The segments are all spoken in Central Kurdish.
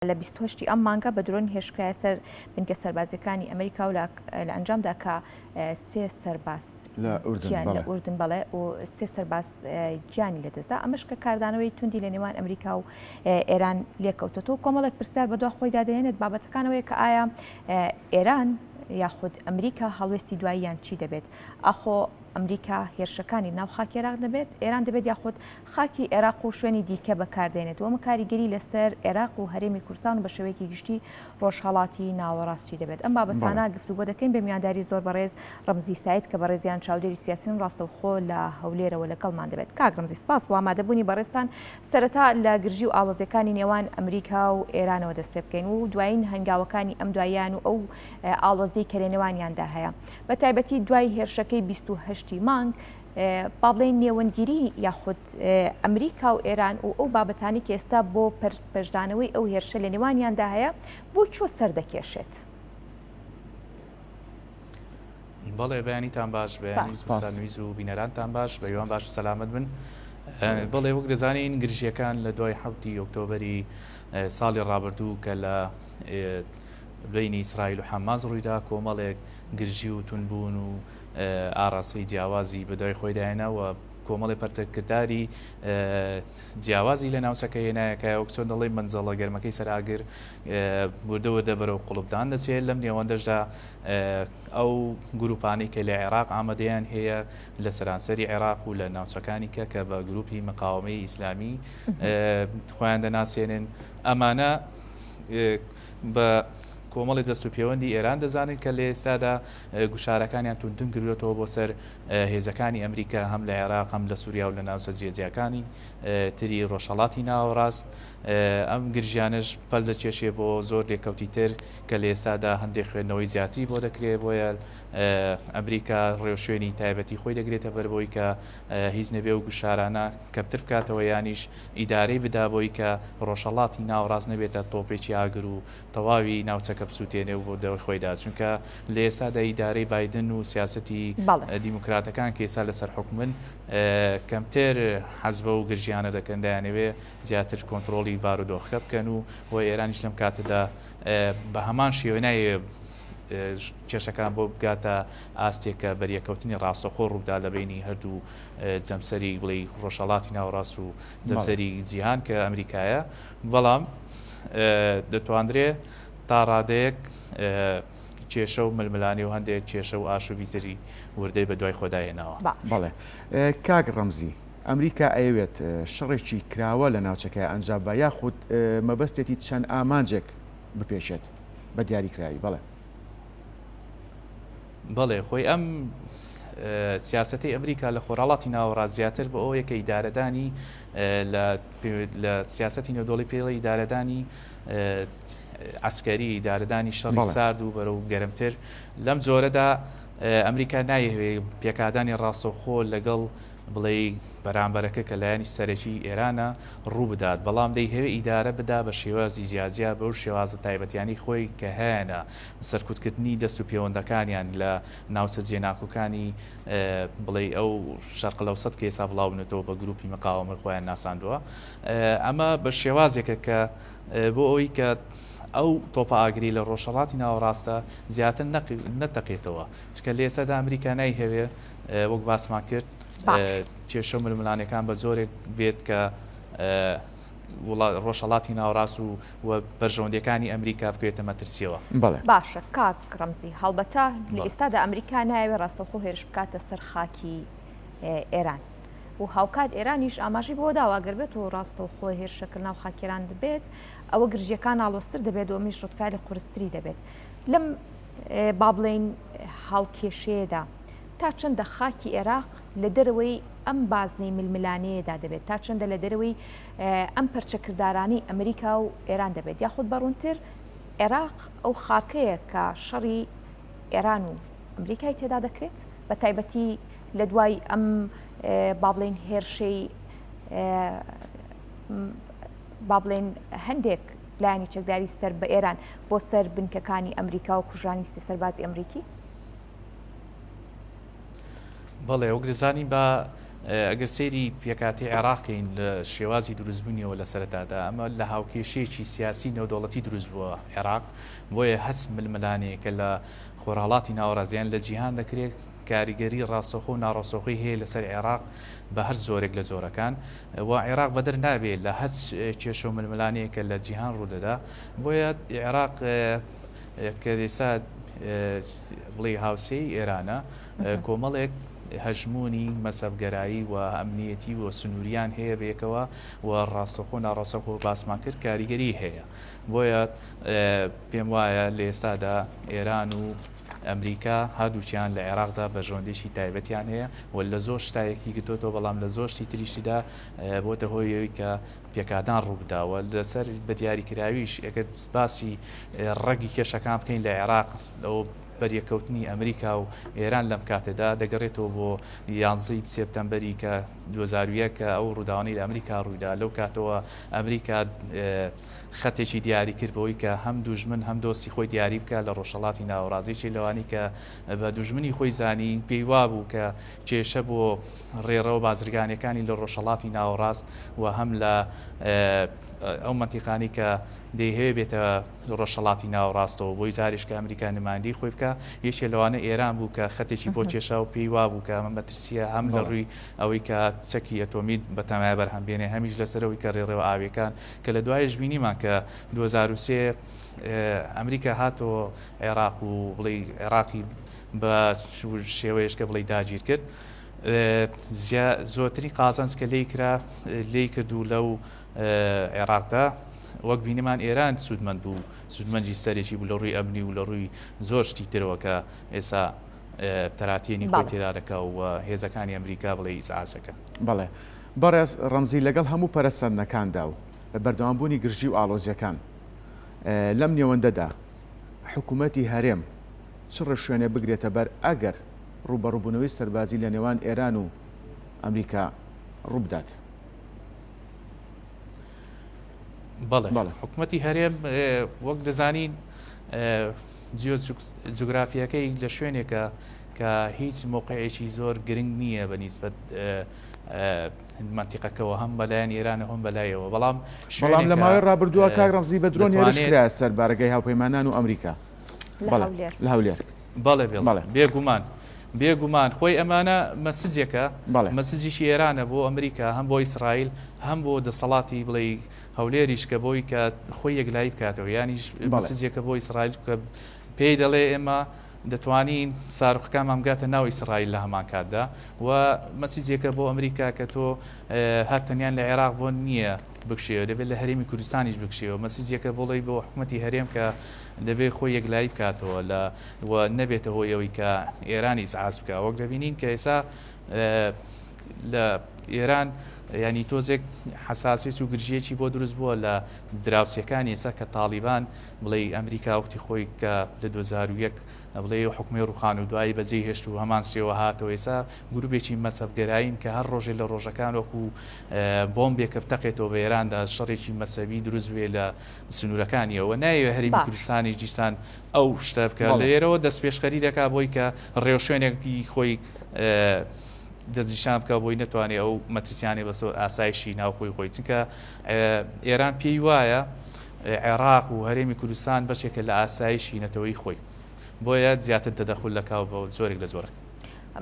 لە 28 ی ئەم مانگە بە درۆن هێرشکرایە سەر بنکە سەربازیەکانی ئەمریکا و لە ئەنجامدا کە سێ سەرباز لە ئوردن لە ئوردن بەڵێ و سێ سەرباز گیانی لەدەستدا ئەمەش کە کاردانەوەی توندی لە نێوان ئەمریکا و ئێران لێکەوتەوە کۆمەڵێک پرسیار بەدوا خۆیدا دەهێنێت بابەتەکانەوەی کە ئایا ئێران یاخود ئەمریکا هەڵوێستی دواییان چی دەبێت ئاخۆ ئەمریکا هێرشەکانی ناو خاکی عێراق دەبێت، ئێران دەبێت یاخود خاکی عێراق و شوێنی دیکە بەکاردێنێت و ئەمە کاریگەری لەسەر عێراق و هەرێمی کوردستان و بە شێوەیەکی گشتی ڕۆژهەڵاتی ناوەڕاست چی دەبێت؟ ئەم بابەتانە گفتوگۆ دەکەین بە میوانداری زۆر بەڕێز ڕەمزی ساید کە بەڕێزیان چاودێری سیاسین ڕاستەوخۆ لە هەولێرەوە لەگەڵمان دەبێت. کاک ڕەمزی سپاس بۆ ئامادەبوونی بەڕێزتان. سەرەتا لە گرژی و ئاڵۆزیەکانی نێوان ئەمریکا و ئێرانەوە دەست پێ بکەین و دوایین هەنگاوەکانی ئەم دواییان و ئەو ئاڵۆزیەی کە لەنێوانیاندا هەیە. بە تایبەتی دوای هێرشەکەی 28 ی مانگ با بڵێین نێوەندگیری یاخود ئەمریکا و ئێران و ئەو بابەتانی کە ئێستا بۆ پەرچدانەوەی ئەو هێرشە لە نێوانیاندا هەیە بۆ کوێ سەردەکێشێت؟ بەڵێ بەیانیتان باش بەیانی سوپاس و بینەرانتان باش بەیوان باش و سەلامەت بن بەڵێ وەک دەزانین گرژیەکان لە دوای حوتی ئۆکتۆبری ساڵی ڕابردوو کە لە بەینی ئیسرائیل و حەماس ڕوویدا، کۆمەڵێک گرژی و توندبوون و ئاڕاستەی جیاوازی بەدوای خۆیدا هێنا و کۆمەڵێ پەرچەکرداری جیاوازی لە ناوچەکە هێنایە کایە، وەک چۆن دەڵێی مەنجەڵە گەرمەکەی سەر ئاگر وردە وردە بەرەو قوڵپدان دەچێت، لەم نێوەندەشدا ئەو گروپانەی کە لە عێراق ئامادەیان هەیە لە سەرانسەری عێراق و لە ناوچەکانی کە کە بە گروپی مقاومەی ئیسلامی خۆیان دەناسێنن ئەمانە بە کۆمەڵی دەست و پێوەندی ئێران دەزانن کە لە ئێستادا گوشارەکانیان توندتر کردوێتەوە بۆ سەر هێزەکانی ئەمریکا هەم لە عێراق هەم لە سووریا و لە ناوچە جیاجیاکانی تری ڕۆژهەڵاتی ناوەڕاست ئەم گرژیانەش پەل دەکێشێ بۆ زۆر لێکەوتی تر کە لە ئێستادا هەندێک خوێندنەوەی زیاتری بۆ دەکرێت بۆیە ئەمریکا ڕێوشوێنی تایبەتی خۆی دەگرێتە بەر بۆی کە هیچ نەبێ و گوشارانە کەمتر بکاتەوە یانیش ئیدارەی بدا بۆی کە ڕۆژهەڵاتی ناوەڕاست نەبێتە تۆپێکی ئاگر و تەواوی ناوچەکە بسووتێنێ و بۆ دەوای خۆیدا چونکە لە ئێستادا ئیدارەی بایدن و سیاسەتی دیموکراتەکان کە ئێستا لەسەر حوکمن کەمتر حەز بەو گرژیانە دەکەن دەیانەوێ زیاتر کۆنتڕۆڵی بارودۆخەکە بکەن و و ئێرانیش لەم کاتەدا بە هەمان شێوە نایەوێ کێشەکان بۆ بگاتە ئاستێک کە بەریەککەوتنی ڕاستەوخۆ ڕووبدا لە بەینی هەردوو جەمسەری بڵێی ڕۆژهەڵاتی ناوەڕاست و جەمسەری جیهان کە ئەمریکایە بەڵام دەتواندرێ تا ڕادەیەک کێشە و ململانێ و هەندێک کێشە و ئاشوبی تری وردەی بە دوای خۆدا هێناوە. بەڵێ کاک ڕەمزی، ئەمریکا ئەیەوێت شەڕێکی کراوە لە ناوچەکەیا ئەنجام با یاخود مەبەستێتی چەند ئامانجێک بپێکێت بە دیاریکراوی؟ بەڵێ. بەڵێ خۆی ئەم سیاسەتەی ئەمریکا لە خۆرهەڵاتی ناوەڕاست زیاتر بۆ ئەوەیە کە ئیدارەدانی لە سیاسەتی نێودەوڵی پێڵی ئیدارەدانی عسکەری ئیدارەدانی شەڕی سارد و بەرەو گەرمتر لەم جۆرەدا ئەمریکا نایهوێ پێکادانی ڕاستەوخۆ لەگەڵ بڵێی بەرامبەرەکە کە لایەنی سەرەکی ئێرانە ڕوو بدات، بەڵام دەیهەوێ ئیدارە بدا بە شێوازی جیاجیا بەو شێوازە تایبەتیانەی خۆی کە هەیانە، سەرکوتکردنی دەست و پێوەندەکانیان لە ناوچە جێناکۆکانی بڵێی ئەو شەرقلەوسەت کە ئێستا بڵاو بوونەتەوە بە گرووپی مقاوەمە خۆیان ناساندووە. ئەمە بە شێوازێکە کە بۆ ئەوەی کە ئەو تۆپە ئاگری لە ڕۆژهەڵاتی ناوەڕاستە زیاتر نەتەقێتەوە، چونکە لە ئێستادا ئەمریکا نایهەوێ وەک باسمان کرد کێشە و ململانێکان بە جۆرێک بێت کە ڕۆژهەڵاتی ناوەڕاست و و بەرژەوەندیەکانی ئەمریکا بکەوێتە مەترسیەوە. باشە کاک ڕەمزی هەڵبەتە لە ئێستادا ئەمریکا نایەوێ ڕاستەوخۆ هێرش بکاتە سەر خاکی ئێران و هاوکات ئێرانیش ئاماژەی بەوە داوە ئەگەر بێت و ڕاستەوخۆ هێرشەکە ناو خاکی ئێران بێت ئەوە گرژیەکان ئاڵۆزتر دەبێت و ئەمیش ڕەدفعلی قورستری دەبێت لەم با بڵێین هاوکێشەیەدا تا چەندە خاکی ئێراق لە دەرەوەی ئەم بازنەی ململانێیەدا دەبێت، تا چەندە لە دەرەوەی ئەم پەرچەکردارانەی ئەمریکا و ئێران دەبێت، یاخود بە ڕوونتر ئێراق ئەو خاکەیە کە شەڕی ئێران و ئەمریکای تێدا دەکرێت، بە تایبەتی لە دوای ئەم با بڵێین هێرشەی با بڵێین هەندێک لایەنی چەکداری سەر بە ئێران بۆ سەر بنکەکانی ئەمریکا و کوژرانی سێ سەربازی ئەمریکی؟ بەڵێ وەک دەزانین بە. ئەگەر سەیری پێکهاتەی عێراق کەین لە شێوازی دروستبوونیەوە لە سەرەتادا ئەمە لە هاوکێشەیەکی سیاسی نێودەوڵەتی دروست بووە عێراق بۆیە هەست ململانێیەکە لە خۆرهەڵاتی ناوەڕاست یان لە جیهان دەکرێت کاریگەری ڕاستەوخۆ و ناڕاستەوخۆی هەیە لەسەر عێراق بە هەر زۆرێک لە زۆرەکان و عێراق بەدەر نابێت لە هەچ کێشە و ململانێیەک کە لە جیهان ڕوودەدا بۆیە عێراق کە ئێستا بڵێ هاوسێی ئێرانە کۆمەڵێک هەژموونی مەزهەبگەرایی و ئەمنیەتی و سنووریان هەیە بەیەکەوە و ڕاستەوخۆ ناڕاستەوخۆ باسمان کرد کاریگەری هەیە بۆیە پێم وایە لە ئێستادا ئێران و ئەمریکا هەردووکیان لە عێراقدا بەرژەوەندیی تایبەتیان هەیە و لە زۆر شتا یەکی گرتۆتەوە بەڵام لە زۆر شتی تریشیدا بۆتە هۆی ئەوەی کە پێکدادان ڕووبدا و لەسەر بە دیاریکراویش ئەگەر باسی ڕەگی کێشەکان بکەین لە عێراق ئەو بەریەککەوتنی ئەمریکا و ئێران لەم کاتەدا دەگەڕێتەوە بۆ یانزەی سێپتەمبەری کە 2001 کە ئەو ڕووداوانەی لە ئەمریکا ڕوویدا لەو کاتەوە ئەمریکا خەتێکی دیاری کرد بەوەی کە هەم دوژمن هەم دۆستی خۆی دیاری بکات لە ڕۆژهەڵاتی ناوەڕاست، یەکێ لەوانەی کە بە دوژمنی خۆی زانی پێی وابوو کە کێشە بۆ ڕێڕەوە بازرگانیەکانی لە ڕۆژهەڵاتی ناوەڕاست و هەم لە ئەو مەنتیقانەی کە دەیهەوێ بێتە ڕۆژهەڵاتی ناوەڕاستەوە بۆی جارێش کە ئەمریکا نمایندەی خۆی بکا یەکێ لەوانە ئێران بوو کە خەتێکی بۆ کێشا و پێی وابوو کە ئەمە مەترسیە هەم لە ڕووی ئەوەی کە چەکی ئەتۆمی بەتەمایە بەرهەم بێنێ هەمیش لەسەر ئەوەی کە ڕێڕەوە ئاویەکان کە لە دوایش بینیمان کە 2003 ئەمریکا هاتەوە عێراق و بڵێ عێراقی بە شێوەیەش کە بڵێ داگیر کرد زۆرترین قازانج کە لێی کرا لێی کرد و لەو عێراقدا وەک بینیمان ئێران سوودمەند بوو سوودمەندی سەرێکی بوو لە ڕووی ئەمنی و لە ڕووی زۆر شتی ترەوە کە ئێسا تەراتێنی خۆی تێدا دەکا و هێزەکانی ئەمریکا بڵێ ئیزعاجەکە. بەڵێ بەڕێز ڕەمزی لەگەڵ هەموو پەرەسەندنەکاندا و بەردەوامبوونی گرژی و ئاڵۆزیەکان لەم نێوەندەدا حکوومەتی هەرێم چ ڕێوشوێنێ بگرێتە بەر ئەگەر ڕووبەڕووبوونەوەی سەربازی لە نێوان ئێران و ئەمریکا ڕووبدات؟ بەڵێ حکوومەتی هەرێم وەک دەزانین جیۆ جوگرافیەکەی لە شوێنێکە کە هیچ مەوقعێکی زۆر گرنگ نییە بە نیسبەت مەنتیقەکەوە هەم بەلایەن ئێران هەم بەلایەوە بەڵام بەڵام لە ماوەی ڕابردووە کاک ڕەمزی بە درۆن هێرش کرایە سەر بارەگای هاوپەیمانان و ئەمریکا لە هەولێر. بەڵێ بێڵ بێگومان بێگومان خۆی ئەمانە مەسجێکە مەسجێکی ئێرانە بۆ ئەمریکا هەم بۆ ئیسرائیل هەم بۆ دەسەڵاتی بڵێ هەولێریش کە بۆی کە خۆی یەکلایی بکاتەوە یانیش مەسجێکە بۆ ئیسرائیل کە پێی دەڵێ ئێمە دەتوانین ساروخەکانمان بگاتە ناو ئیسرائیل لە هەمان کاتدا و مەسیجێکە بۆ ئەمریکا کە تۆ هەر تەنیان لە عێراق بۆ نییە بکشێەوە دەبێت لە هەرێمی کوردستانیش بکشێەوە مەسیجێکە بۆڵی بۆ حکوومەتی هەرێم کە دەبێت خۆی یەکلایی بکاتەوە لە و نەبێتە هۆی ئەوەی کە ئێران ئیزعاج بکە وەک دەبینین کە ئێسا لە ئێران ینی تۆزێک حساسیت و گرژیەکی بۆ دروست بووە لە دراوسەکانی ئێستا کە تاڵیبان بڵێی ئەمریکا وەختی خۆی کە لە 2001 بڵێ حکومی ڕوخان و دوایی بەجێی هێشت و هەمان شێوە هاتەوە ئێستا گروپێکی مەزهەبگەرایین کە هەر ڕۆژێ لە ڕۆژەکان وەکو بۆمبێکە بتەقێتەوە بە ئێراندا شەڕێکی مەزهەبی دروست بێ لە سنوورەکانیەوە نایەوێ هەرێمی کوردستانی دیسان ئەو شتە بکە لە ئێرەوە دەستپێشخەری دەکا بۆی کە ڕێوشوێنێکی خۆی دەستنیشان بکە بۆی نەتوانێت ئەو مەترسیانەی بەسەر ئاسایشی ناوخۆی خۆی چونکە ئێران پێی وایە عێراق و هەرێمی کوردستان بەشێکە لە ئاسایشی نەتەوەی خۆی بۆیە زیاتر تەدەخول دەکا و بە جۆرێک لە جۆرەکان.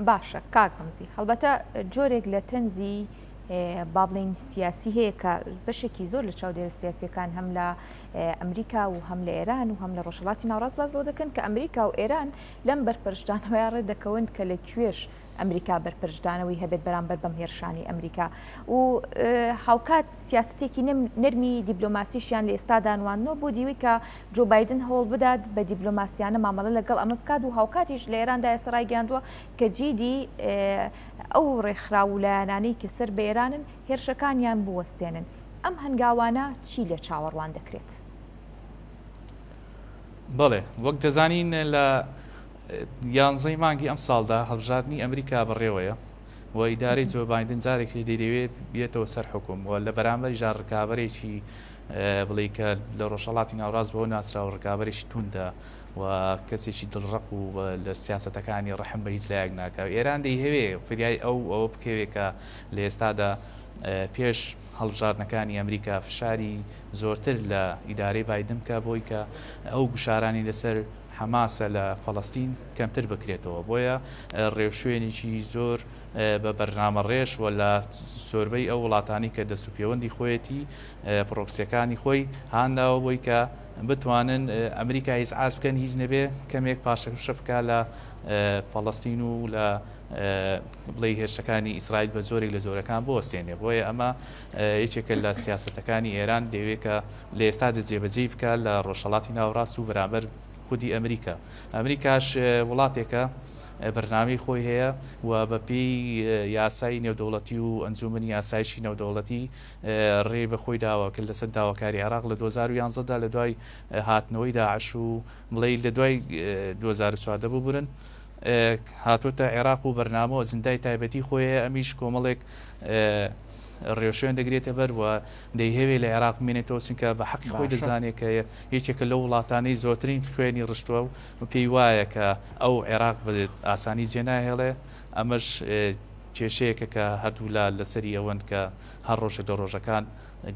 باشە کاک ڕەمزی هەڵبەتە جۆرێک لە تەنزی با بڵێین سیاسی هەیە کە بەشێکی زۆر لە چاودێرە سیاسیەکان هەم لە ئەمریکا و هەم لە ئێران و هەم لە ڕۆژهەڵاتی ناوەڕاست باس لەوە دەکەن کە ئەمریکا و ئێران لەم بەرپەرچدانەوەیان ڕێ دەکەون کە لە کوێش ئەمریکا بەرپەرچدانەوەی هەبێت بەرامبەر بەم هێرشانەی ئەمریکا و هاوکات سیاسەتێکی نەرمی دیبلۆماسیشیان لە ئێستادا نواندنەوە بۆ دیوەی کە جۆ بایدن هەوڵ بدات بە دیبلۆماسیانە مامەڵە لەگەڵ ئەمە بکات و هاوکاتیش لە ئێراندا ئێستا ڕایگەیاندووە کە جیدی ئەو ڕێکخراو و لایەنانەی کە سەر بە ئێرانن هێرشەکانیان بوەستێنن. ئەم هەنگاوانە چی لێ چاوەڕوان دەکرێت؟ بەڵێ وەک دەزانین لە یانزەی مانگی ئەمساڵدا هەڵبژاردنی ئەمریکا بەڕێوەیە و ئیدارەی جۆ بایدن جارێکی دەیەوێت بێتەوە سەر حکوم و لە بەرامبەریشدا ڕکابەرێکی. بڵێ کە لە ڕۆژهەڵاتی ناوڕاست بەوە ناسراوە ڕکابەرێکی توندە و کەسێکی دڵڕەق و لە سیاسەتەکانی ڕەحم بە هیچ لایەک ناکا. ئێران دەیهەوێ فریای ئەو ئەوە بکەوێ کە لە ئێستادا پێش هەڵبژاردنەکانی ئەمریکا فشاری زۆرتر لە ئیدارەی بایدن بکا بۆی کە ئەو گوشارانی لەسەر حەماسە لە فەڵەستین کەمتر بکرێتەوە. بۆیە ڕێوشوێنێکی زۆر بە بەرنامەڕێژ و لە زۆربەی ئەو وڵاتانی کە دەست و پێوەندی خۆیەتی پڕۆکسیەکانی خۆی هانداوە بۆی کە بتوانن ئەمریکا ئیزعاج بکەن هیچ نەبێ کەمێک پاشەکشە بکا لە فەڵەستین و لە بڵێ هێرشەکانی ئیسرائیل بە جۆرێک لە جۆرەکان بوەستێنێ بۆیە ئەمە یەکێکە لە سیاسەتەکانی ئێران دەیەوێت کە لە ئێستا جێبەجێی بکات لە ڕۆژهەڵاتی ناوەڕاست و بەرامبەر خودی ئەمریکا ئەمریکاش وڵاتێکە بەرنامەی خۆی هەیە و بەپێی یاسای نێودەوڵەتی و ئەنجومەنی ئاسایشی نێودەوڵەتی ڕێی بە خۆی داوە کە لەسەر داواکاری عێراق لە 2011 دا لە دوای هاتنەوەی داعش و بڵێ لە دوای 2014 ببورن هاتووەتە عێراق و بەرنامە و ئەجندای تایبەتی خۆی هەیە ئەمیش کۆمەڵێک ڕێوشوێن دەگرێتە بەر و دەیهەوێ لە عێراق بمێنێتەوە چونکە بە حەقی خۆی دەزانێت کە یەکێکە لەو وڵاتانەی زۆرترین خوێنی ڕشتووە و پێی وایە کە ئەو عێراق بە ئاسانی جێناهێڵێ ئەمەش کێشەیەکە کە هەردوولا لەسەری ئەوەن کە هەر ڕۆژێک لە ڕۆژەکان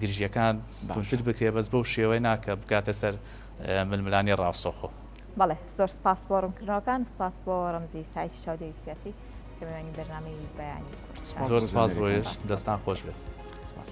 گرژییەکان توندتر بکرێت بەس بەو شێوەیە نا کە بگاتە سەر ململانێی ڕاستەوخۆ. بەڵێ زۆر سپاس بۆ ڕوونکردنەوەکان، سپاس بۆ ڕەمزی سایتی چاودێری سیاسی کە میوانی بەرنامەی بەیانی کوردستان. زۆر سپاس بۆ ئێوەش، دەستان خۆش بێت. سپاس.